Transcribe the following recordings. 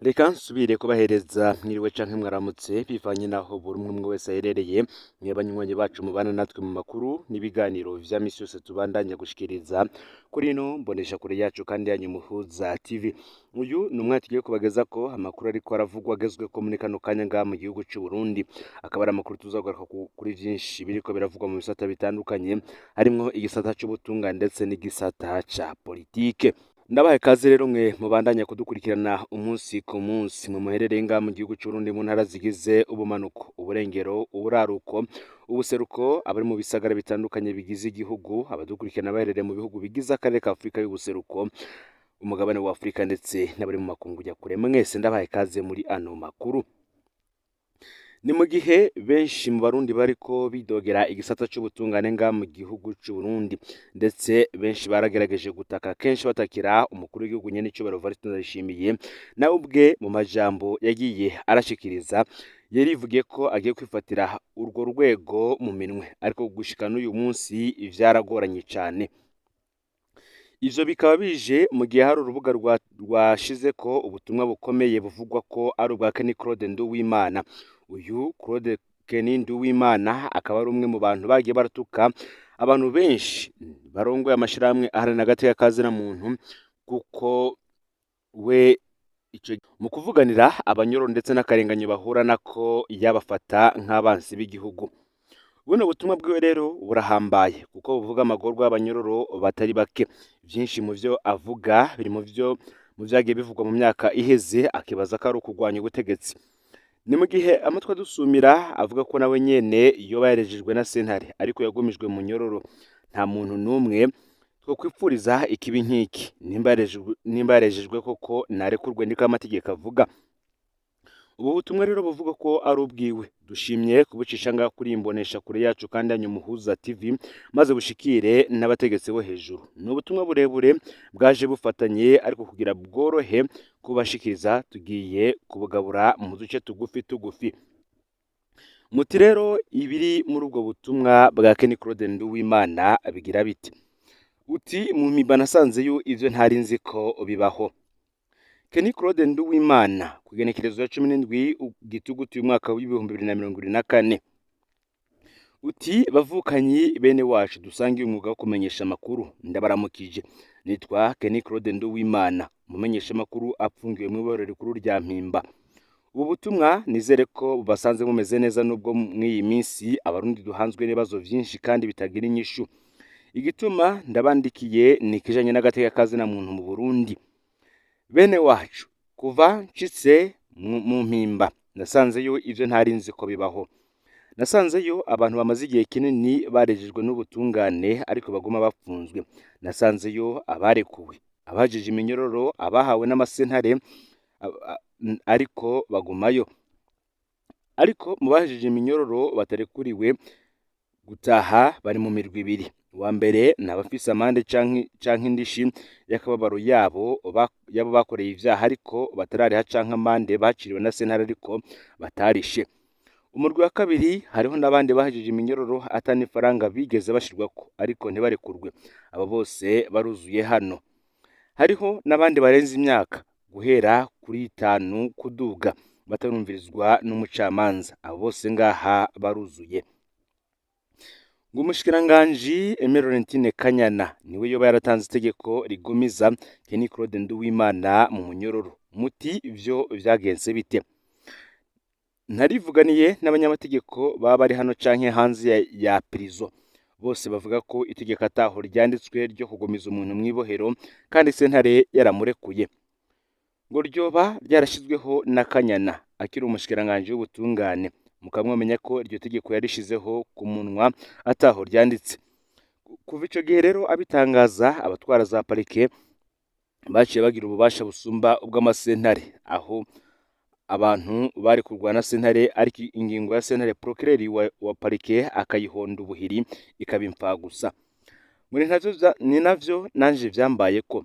Reka nsubire kubahereza mwiriwe canke mwaramutse, bivanye naho buri umwe umwe wese aherereye. Mwe banywanyi bacu mubana natwe mu makuru n'ibiganiro vya misi yose tubandanya gushikiriza kuri ino mbonesha kure yacu kandi yanyu Muhuza TV. Uyu ni umwanya tugiye kubagezako amakuru ariko aravugwa, agezweko muri kano kanya ngaha mu gihugu c'u Burundi. Akaba ari amakuru tuzagaruka kuri vyinshi biriko biravugwa mu bisata bitandukanye, harimwo igisata c'ubutungane ndetse n'igisata ca politike. Ndabahaye kaze rero mwe mubandanya kudukurikirana umunsi ku munsi, mwe muherereye ngaha mu gihugu c'Uburundi, mu ntara zigize ubumanuko, uburengero, uburaruko, ubuseruko, abari mu bisagara bitandukanye bigize igihugu, abadukurikirana baherereye mu bihugu bigize akarere ka Afurika y'ubuseruko, umugabane wa Afurika, ndetse n'abari mu makungu ya kure. Mwese ndabahaye kaze muri ano makuru. Ni mu gihe benshi mu Barundi bariko bidogera igisata c'ubutungane ngaha mu gihugu c'Uburundi, ndetse benshi baragerageje gutaka kenshi, batakira umukuru w'igihugu nyen'icubahiro Evariste Ndayishimiye. Nawe ubwe mu majambo yagiye arashikiriza yarivugiye ko agiye kwifatira urwo rwego mu minwe, ariko gushika n'uyu munsi vyaragoranye cane. Ivyo bikaba bije mu gihe hari urubuga rwashizeko ubutumwa bukomeye buvugwa ko ari ubwa Kenny Claude Nduwimana. Uyu Claude Kenny Nduwimana akaba ari umwe mu bantu bagiye baratuka abantu benshi barongoye amashirahamwe aharanira agateka ka zina muntu, kuko we ico mu kuvuganira abanyoro ndetse n'akarenganyo bahura nako yabafata nk'abansi b'igihugu. Buno butumwa bwiwe rero burahambaye, kuko buvuga amagorwa y'abanyororo batari bake. Vyinshi mu vyo avuga biri mu vyo mu vyagiye bivugwa mu myaka iheze, akibaza ko ari ukugwanya ubutegetsi. Ni mu gihe amatwi adusumira avuga ko nawe nyene yoba yarejejwe na sentare, ariko yagumijwe mu nyororo. Nta muntu n'umwe twokwipfuriza ikibi nk'iki. Nimba yarejejwe koko, narekurwe, niko amategeko avuga. Ubu butumwa rero buvuga ko ari ubwiwe, dushimye kubucisha ngaha kuri imbonesha kure yacu kandi yanyu Muhuza TV, maze bushikire n'abategetsi bo hejuru. Ni ubutumwa burebure bwaje bufatanye, ariko kugira bworohe kubashikiriza tugiye kubugabura mu duce tugufi tugufi. Muti rero ibiri muri ubwo butumwa bwa Kenny Claude Nduwimana bigira biti: uti mu Mpimba nasanzeyo ivyo ntari nzi ko bibaho. Kenny Claude Nduwimana, ku igenekerezo ya 17 Gitugutu uyu mwaka w'2024. Uti bavukanyi bene wacu dusangiye umwuga wo kumenyesha amakuru, ndabaramukije. Nitwa Kenny Claude Nduwimana, umumenyesha amakuru apfungiwe mu ibohero rikuru rya Mpimba. Ubu butumwa nizere ko bubasanze mumeze neza, nubwo mw'iyi minsi Abarundi duhanzwe n'ibibazo vyinshi kandi bitagira inyishu. Igituma ndabandikiye ni ikijanye n'agateka ka zina muntu mu Burundi. Bene wacu, kuva nshitse mu Mpimba nasanzeyo ivyo ntari nzi ko bibaho. Nasanzeyo abantu bamaze igihe kinini barejejwe n'ubutungane, ariko baguma bapfunzwe. Nasanzeyo abarekuwe, abajije iminyororo, abahawe n'amasentare ariko bagumayo. Ariko mu bahejeje iminyororo batarekuriwe gutaha bari mu mirwi ibiri. Uwa mbere ni abafise amande canke indishi y'akababaro yabo bakoreye ivyaha ariko batarariha, canke amande baciriwe na sentare ariko batarishe. Umurwi wa kabiri, hariho n'abandi bahejeje iminyororo ata n'ifaranga bigeze bashirwako, ariko ntibarekurwe. Abo bose baruzuye hano. Hariho n'abandi barenze imyaka guhera kuri 5 kuduga batarumvirizwa n'umucamanza. Abo bose ngaha baruzuye. Ngo umushikiranganji Aimée Laurentine Kanyana niwe yoba yaratanze itegeko rigumiza Kenny Claude Nduwimana mu munyororo. Muti ivyo vyagenze bite? Narivuganiye n'abanyamategeko baba bari hano canke hanze ya prison. Bose bavuga ko itegeko ataho ryanditswe ryo kugumiza umuntu mw'ibohero kandi sentare yaramurekuye. Ngo ryoba ryarashizweho na Kanyana akiri umushikiranganji w'ubutungane. Mukamwamenya ko iryo tegeko yarishizeho ku munwa, ataho ryanditse. Kuva ico gihe rero abitangaza, abatwara za parike baciye bagira ububasha busumba ubw'amasentare, aho abantu bari kurwana sentare, ariko ingingo ya sentare procureur wa parike akayihonda ubuhiri, ikaba imfagusa. Muri navyo ni navyo nanje vyambaye ko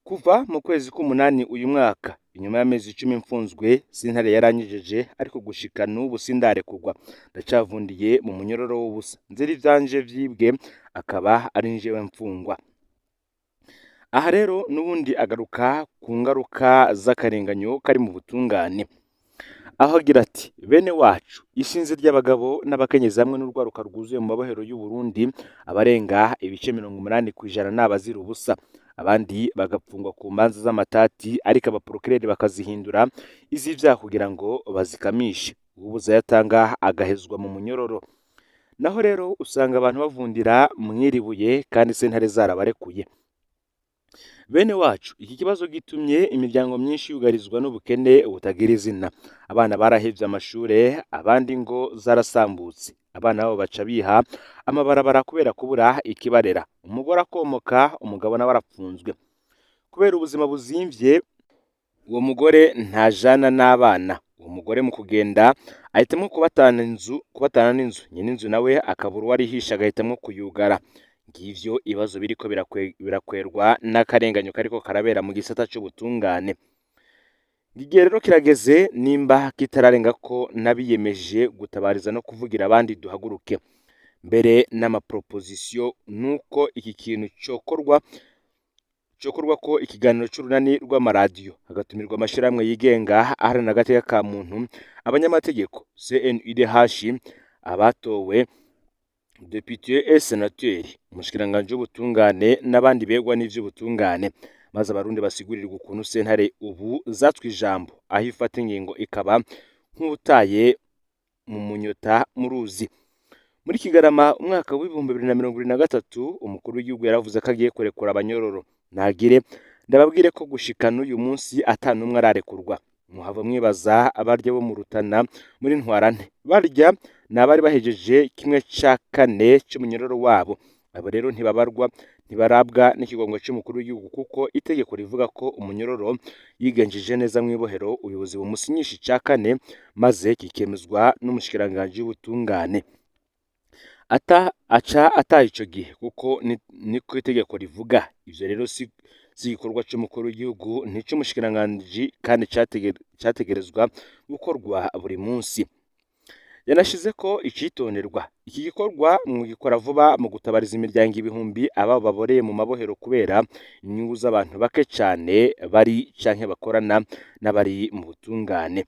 kuva mu kwezi k'umunani uyu mwaka, inyuma y'amezi 10 mfunzwe, sentare yaranyejeje, ariko gushika n'ubu sindarekurwa, ndacavundiye mu munyororo w'ubusa, nzira ivyanje vyibwe akaba ari njewe mfungwa. Aha rero n'ubundi agaruka ku ngaruka z'akarenganyo kari mu butungane, aho agira ati: "Bene wacu, isinzi ry'abagabo n'abakenyezi hamwe n'urwaruka rwuzuye mu mabohero y'u Burundi, abarenga ibice 80% ni abazira ubusa, abandi bagapfungwa ku manza z'amatati, ariko abaporokireri bakazihindura iz'ivyaha kugira ngo bazikamishe, uwubuze ayo atanga agahezwa mu munyororo. Naho rero usanga abantu bavundira mw'iri buye kandi sentare zarabarekuye. Bene wacu, iki kibazo gitumye imiryango myinshi yugarizwa n'ubukene butagira izina. Abana barahevye amashure, abandi ngo zarasambutse, abana babo baca biha amabarabara kubera kubura ikibarera. Umugore akomoka, umugabo nawe arapfunzwe kubera ubuzima buzimvye. Uwo mugore ntajana n'abana. Uwo mugore mu kugenda ahitamwo kubatana inzu, kubatana n'inzu, nyene inzu nawe akabura uwo arihisha, agahitamwo kuyugara. Ngivyo ibibazo biriko birakwerwa n'akarenganyo kariko karabera mu gisata c'ubutungane. Igihe rero kirageze, nimba kitararenga, ko n'abiyemeje gutabariza no kuvugira abandi duhaguruke. Mbere n'amaproposition nuko iki kintu cokorwa ko ikiganiro c'urunani rw'amaradiyo, hagatumirwa amashirahamwe yigenga aharanira agateka ka muntu, abanyamategeko, CNIDH, abatowe, député et sénateur, umushikiranganji w'ubutungane n'abandi begwa n'ivy'ubutungane, maze abarundi basigurirwa ukuntu sentare ubu zatswe ijambo, aho ifata ingingo ikaba nk'utaye mu munyota mu ruzi. Muri Kigarama umwaka w'2023, umukuru w'igihugu yaravuze ko agiye kurekura abanyororo. Nagire ndababwire ko gushika n'uyu munsi ata n'umwe ararekurwa. Muhava mwibaza abarya bo mu Rutana muri Ntwarante, barya ni abari bahejeje 1/4 c'umunyororo wabo. Abo rero ntibabarwa, ntibarabwa n'ikigongo c'umukuru w'igihugu, kuko itegeko rivuga ko umunyororo yigenjeje neza mw'ibohero, ubuyobozi bumusinyisha ica kane, maze kikemezwa n'umushikiranganji w'ubutungane. Ata aca ataha ico gihe, kuko niko itegeko rivuga. Ivyo rero si igikorwa c'umukuru w'igihugu, n'ic'umushikiranganji, kandi categerezwa gukorwa buri munsi." Yanashize ko icitonderwa: "Iki gikorwa mwugikora vuba mu gutabariza imiryango ibihumbi ababo baboreye mu mabohero kubera inyungu z'abantu bake cane bari canke bakorana n'abari mu butungane."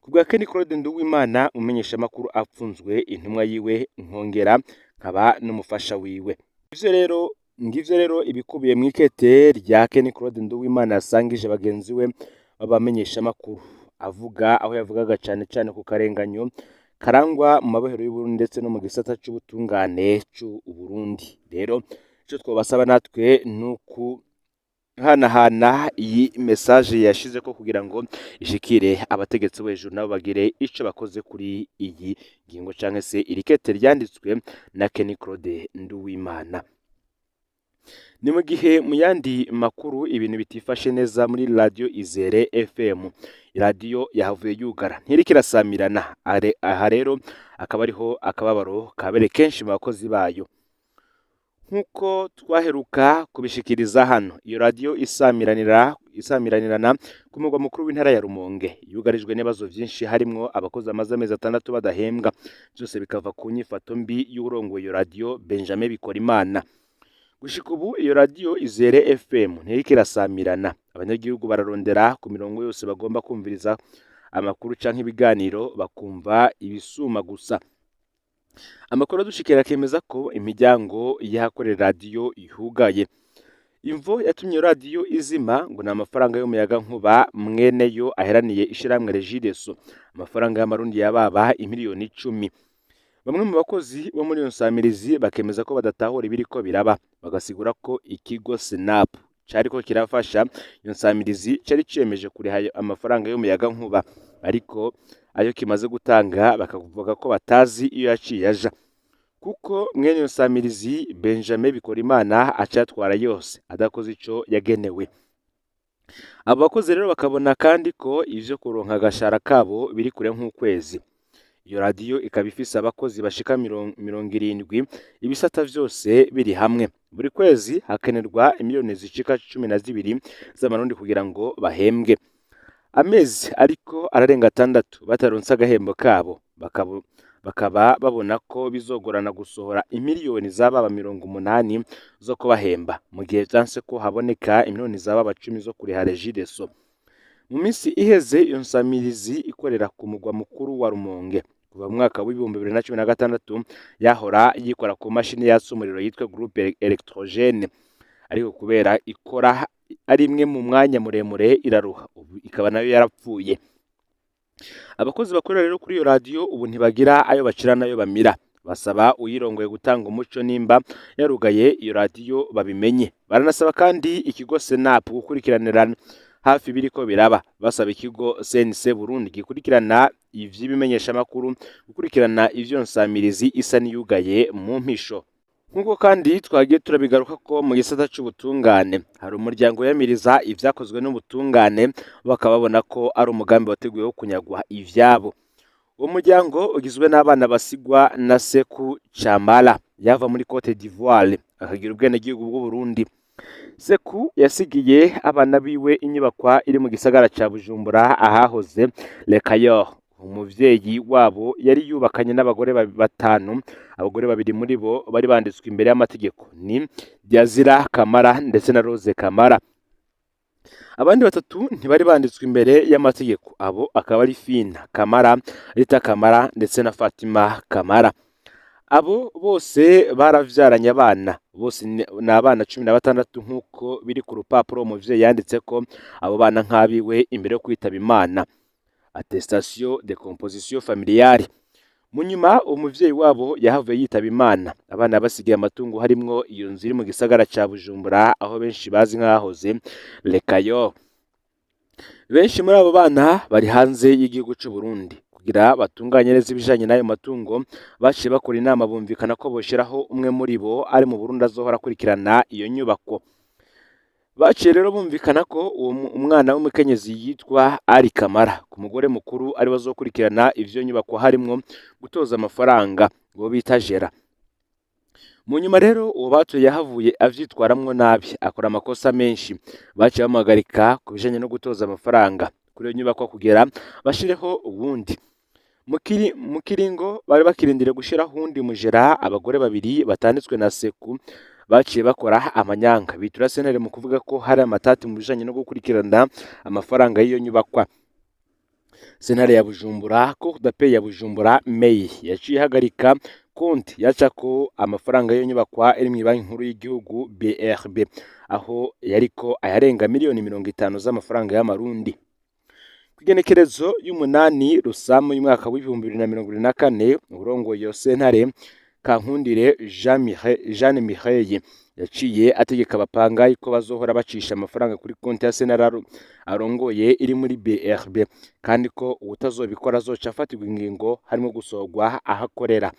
Ku bwa Kenny Claude Nduwimana, umumenyeshamakuru apfunzwe, intumwa yiwe, nkongera nkaba n'umufasha wiwe. Ivyo rero, ngivyo rero ibikubiye mw'ikete rya Kenny Claude Nduwimana yasangije bagenzi we b'abamenyeshamakuru, avuga aho yavugaga cane cane ku karenganyo karangwa mu mabohero y'Uburundi ndetse no mu gisata c'ubutungane c'u Burundi. Rero ico twobasaba natwe nuku hanahana iyi message yashize ko kugira ngo ishikire abategetsi bo hejuru, nabo bagire ico bakoze kuri iyi ngingo canke se iri kete ryanditswe na Kenny Claude Nduwimana. Ni mu gihe mu yandi makuru ibintu bitifashe neza muri Radio Izere FM. Iradiyo yahavuye yugara, ntiriko irasamirana. Aha rero akaba ariho akababaro kabere kenshi mu bakozi bayo. Nk'uko twaheruka kubishikiriza hano, iyo radiyo isamiranirana ku murwa mukuru w'intara ya Rumonge yugarijwe n'ibibazo vyinshi, harimwo abakozi bamaze amezi 6 badahembwa, vyose bikava ku nyifato mbi y'uwurongoye iyo radiyo, Benjamin Bikorimana. Gushika ubu iyo radiyo Izere FM ntiriko irasamirana. Abanyagihugu bararondera ku mirongo yose bagomba kumviriza amakuru canke ibiganiro, bakumva ibisuma gusa. Amakuru adushikira akemeza ko imiryango y'ahakorera radiyo yugaye. Imvo yatumye iyo radiyo izima ngo ni amafaranga y'umuyagankuba mweneyo aheraniye ishirahamwe Regideso, amafaranga y'amarundi yababa imiliyoni 10. Bamwe mu bakozi bo muri iyo nsamirizi bakemeza ko badatahura ibiriko biraba, bagasigura ko ikigo Senap cariko kirafasha iyo nsamirizi cari ciyemeje kuriha ayo amafaranga y'umuyagankuba, ariko ayo kimaze gutanga bakavuga ko batazi iyo yaciye aja, kuko mwene iyo nsamirizi Benjamin Bikorimana aca ayatwara yose adakoze ico yagenewe. Abo bakozi rero bakabona kandi ko ivyo kuronka agashahara kabo biri kure nk'ukwezi. Iyo radiyo ikaba ifise abakozi bashika 70, ibisata vyose biri hamwe. Buri kwezi hakenerwa imiliyoni zishika 12 z'amarundi kugira ngo bahembwe. Amezi ariko ararenga 6 bataronse agahembo kabo, Bakaba babona ko bizogorana gusohora imiliyoni z'ababa 80 zo kubahemba, mu gihe vyanse ko haboneka imiliyoni z'ababa 10 zo kuriha Regideso. Mu minsi iheze iyo nsamirizi ikorera ku mugwa mukuru wa Rumonge. Kuva mu mwaka w'2016 yahora yikora ku mashini yatsa umuriro yitwa groupe électrogène, ariko kubera ikora ari imwe mu mwanya muremure iraruha, ubu ikaba nayo yarapfuye. Abakozi bakorera rero kuri iyo radiyo ubu ntibagira ayo bacira n'ayo bamira. Basaba uyirongoye gutanga umuco nimba yarugaye iyo radiyo babimenye. Baranasaba kandi ikigo Senapu gukurikiranira hafi biriko biraba. Basaba ikigo CNC Burundi gikurikirana ivy'ibimenyeshamakuru gukurikirana ivyo nsamirizi isa n'iyugaye mu mpisho. Nk'uko kandi twagiye turabigaruka ko mu gisata c'ubutungane hari umuryango wiyamiriza ivyakozwe n'ubutungane, bakaba babona ko ari umugambi wateguwe wo kunyagwa ivyabo. Uwo muryango ugizwe n'abana basigwa na Seku Camara yava muri Cote d'Ivoire akagira ubwenegihugu bw'Uburundi. Seku yasigiye abana biwe inyubakwa iri mu gisagara ca Bujumbura ahahoze Lekayor. Umuvyeyi wabo yari yubakanye n'abagore batanu, abagore babiri muri bo bari banditswe imbere y'amategeko ni Diazira Kamara ndetse na Rose Kamara. Abandi batatu ntibari banditswe imbere y'amategeko, abo akaba ari Fina Kamara, Rita Kamara ndetse na Fatima Kamara. Abo bose baravyaranye abana, bose ni abana 16 nk'uko biri ku rupapuro umuvyeyi yanditse ko abo bana nk'abiwe imbere yo kwitaba Imana. Attestation de composition familiale. Mu nyuma umuvyeyi wabo yahavuye yitaba Imana, abana basigaye amatungo harimwo iyo nzu iri mu gisagara ca Bujumbura aho benshi bazi nk'ahahoze Lekayo. Benshi muri abo bana bari hanze y'igihugu c'u Burundi. Kugira batunganye neza ibijanye n'ayo matungo, baciye bakora inama bumvikana ko boshiraho umwe muri bo ari mu Burundi azohora akurikirana iyo nyubako. Baciye rero bumvikana ko uwo umwana w'umukenyezi yitwa Ali Kamara ku mugore mukuru ari we azokurikirana ivyo nyubako harimwo gutoza amafaranga, uwo bita Gera. Mu nyuma rero uwo batoye yahavuye avyitwaramwo nabi, akora amakosa menshi. Baciye bamuhagarika ku bijanye no gutoza amafaranga kuri iyo nyubako kugira bashireho uwundi. Mu kiringo bari bakirindiriye gushiraho uwundi mujera, abagore babiri batanditswe na Seku baciye bakora amanyanga, bitura sentare mu kuvuga ko hari amatati mu bijanye no gukurikirana amafaranga y'iyo nyubakwa. Sentare ya Bujumbura, Cour d'appel ya Bujumbura Mei, yaciye ihagarika konti yacako amafaranga y'iyo nyubakwa iri mw'ibanki nkuru y'igihugu BRB, aho yariko ayarenga miliyoni 50 z'amafaranga y'amarundi. Kw'igenekerezo y'umunani Rusamu y'umwaka w'2024, uwurongoye iyo sentare Kankundire Jeanne Mireille yaciye ategeka abapangayi ko bazohora bacisha amafaranga kuri konti ya sentare arongoye iri muri BRB, kandi ko uwutazobikora azoca afatirwa ingingo harimwo gusohorwa aho akorera.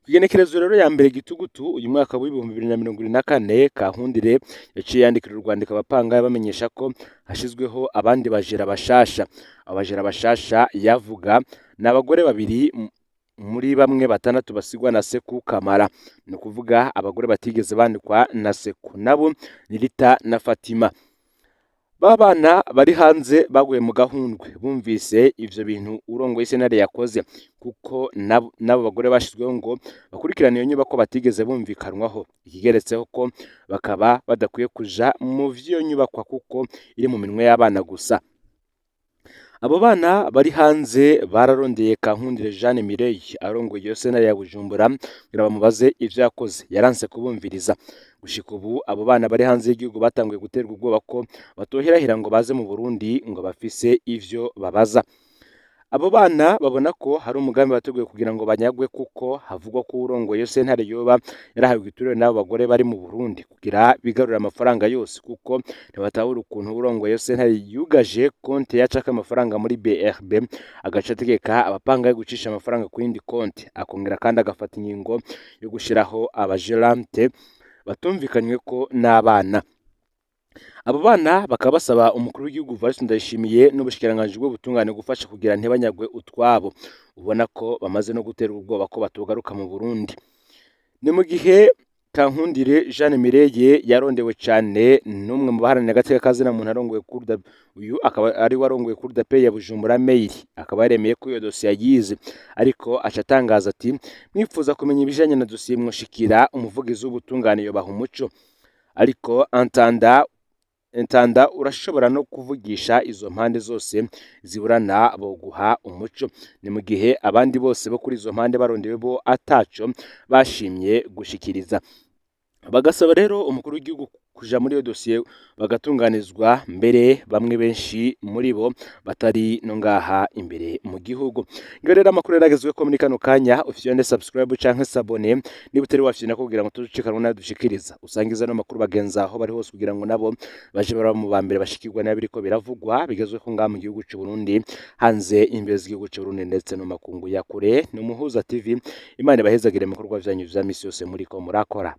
Kw'igenekerezo rero ya mbere Gitugutu uyu mwaka w'2024, Kankundire yaciye yandikira urwandiko abapangayi bamenyesha ko hashizweho abandi bajera bashasha. Abajera bashasha yavuga ni abagore babiri muri bamwe batandatu basigwa na Seku Kamara, ni ukuvuga abagore batigeze bandikwa na Seku, nabo ni Rita na Fatima. Ba bana bari hanze baguye mu gahundwe bumvise ivyo bintu urongoye sentare yakoze, kuko n'abo bagore bashizweho ngo bakurikirane iyo nyubako batigeze bumvikanwaho. Ikigeretseho ko bakaba badakwiye kuja mu vy'iyo nyubakwa kuko iri mu minwe y'abana gusa. Abo bana bari hanze bararondeye Kankundire Jeanne Mireille arongoye iyo sentare ya Bujumbura kugira bamubaze ivyo yakoze, yaranse kubumviriza. Gushika ubu abo bana bari hanze y'igihugu batanguye guterwa ubwoba ko batohirahira ngo baze mu Burundi ngo bafise ivyo babaza. Abo bana babona ko hari umugambi wateguwe kugira ngo banyagwe, kuko havugwa ko uwurongoye iyo sentare yoba yarahawe igiturire n'abo bagore bari mu Burundi kugira bigarurire amafaranga yose, kuko ntibatahura ukuntu uwurongoye iyo sentare yugaje konti yacako amafaranga muri BRB agaca ategeka abapangayi gucisha amafaranga ku yindi konti, akongera kandi agafata ingingo yo gushiraho abagerante batumvikanywe ko n'abana. Abo bana bakaba basaba umukuru w'igihugu Evariste Ndayishimiye n'ubushikiranganji bw'ubutungane gufasha kugira ntibanyagwe utwabo, ubona ko bamaze no guterwa ubwoba ko batogaruka mu Burundi. Ni mu gihe Kankundire Jeanne Mireye yarondewe cane n'umwe mu baharanira agateka ka zina muntu arongoye Kurda, uyu akaba ari warongoye Cour d'appel ya Bujumbura Mail, akaba yaremeye ko iyo dosiye yayize, ariko aca atangaza ati: "Mwifuza kumenya ibijanye na dosiye mwoshikira umuvugizi w'ubutungane yobaha umuco, ariko antanda Ntanda urashobora no kuvugisha izo mpande zose ziburana boguha umuco." Ni mu gihe abandi bose bo kuri izo mpande barondewe bo ataco bashimye gushikiriza. Bagasaba rero umukuru w'igihugu kuja muri iyo dosiye bagatunganizwa, mbere bamwe benshi muri bo batari no ngaha imbere mu gihugu. Ngaho rero amakuru yaragezweko muri kano kanya. Ufyonde subscribe canke s'abonner niba utari wafyonda kugira ngo tuzucikanwe nayo dushikiriza. Usangiza no makuru bagenzi aho bari hose kugira ngo nabo baje baraba mu ba mbere bashikirwa n'abiriko biravugwa bigezweko ngaha mu gihugu c'u Burundi, hanze imbere z'igihugu c'u Burundi ndetse no makungu ya kure. Ni Umuhuza TV. Imana ibahezagire mu bikorwa vyanyu vya misi yose muriko murakora.